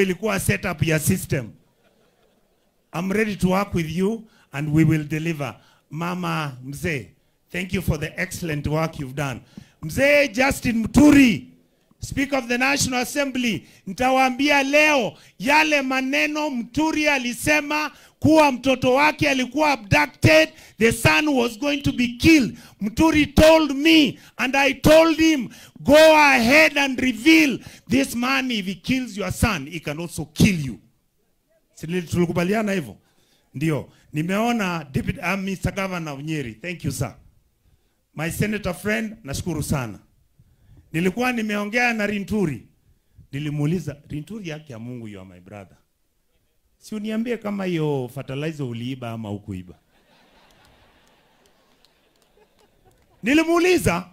Ilikuwa setup ya system. I'm ready to work with you and we will deliver. Mama Mzee, thank you for the excellent work you've done. Mzee Justin Muturi, Speaker of the National Assembly, nitawaambia leo yale maneno Muturi alisema kuwa mtoto wake alikuwa abducted, the son was going to be killed. Muturi told me and I told him, go ahead and reveal this man. If he kills your son, he can also kill you. Tulikubaliana hivyo? Ndio. Nimeona Deputy Mr. Governor of Nyeri. Thank you, sir. My senator friend, nashukuru sana. Nilikuwa nimeongea na Rinturi. Nilimuuliza, Rinturi, yake ya Mungu, you are my brother. Si uniambie kama hiyo fertilizer uliiba ama hukuiba. Nilimuuliza,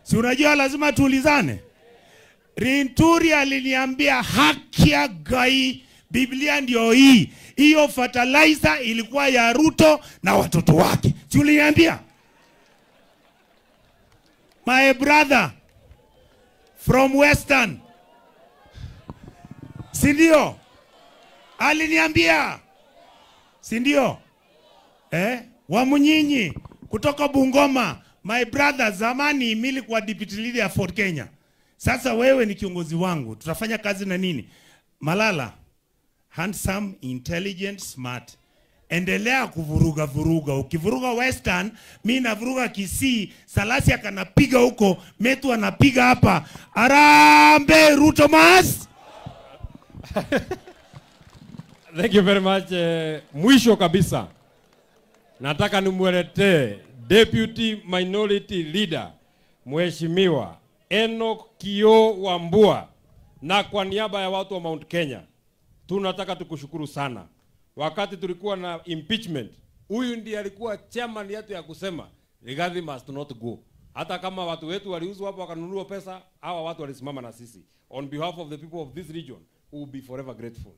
si unajua lazima tuulizane. Rinturi aliniambia haki ya Ngai, Biblia ndio hii. Hiyo fertilizer ilikuwa ya Ruto na watoto wake. Si uliniambia? My brother from Western, si ndio? Aliniambia, si ndio? Wamunyinyi kutoka Bungoma, my brother, zamani mimi kwa deputy leader Ford Kenya. Sasa wewe ni kiongozi wangu, tutafanya kazi na nini? Malala, handsome, intelligent, smart. Endelea kuvuruga vuruga. Ukivuruga Western, mimi navuruga Kisii, Salasi akanapiga huko, Metu anapiga hapa. Arambe Ruto mas. Thank you very much. Mwisho kabisa, nataka nimuletee Deputy Minority Leader Mheshimiwa Enoch Kio Wambua, na kwa niaba ya watu wa Mount Kenya tunataka tukushukuru sana. Wakati tulikuwa na impeachment, huyu ndiye alikuwa chairman yetu ya kusema Rigathi must not go. Hata kama watu wetu waliuzwa hapo wakanunua pesa, hawa watu walisimama na sisi. On behalf of the people of this region, we will be forever grateful.